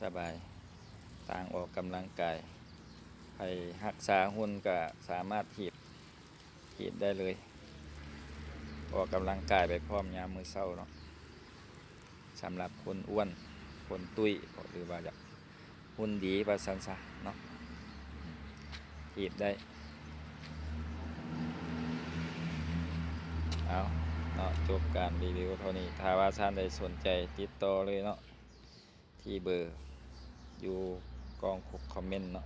ສະບາຍ ຕ່າງອອກກຳລັງກາຍ. ໃຜຮັກສາຫຸ່ນກໍສາມາດຖີບ ຖີບໄດ້ເລີຍ. ອອກກຳລັງກາຍໄປພ້ອມຍາມມື້ເຊົ້າເນາະ. ສຳລັບຄົນອ້ວນ ຄົນຕຸ້ຍ ຫຼືວ່າຢາກຫຸ່ນດີວ່າຊັ້ນຊະເນາະ ຮີບໄດ້. ເອົາເນາະ ຈົບການຣີວິວເທົ່ານີ້. ຖ້າວ່າທ່ານໃດສົນໃຈ ຕິດຕໍ່ເລີຍເນາະ ທີ່ເບີຢູ່ກ່ອງຄອມເມັນເນາະ.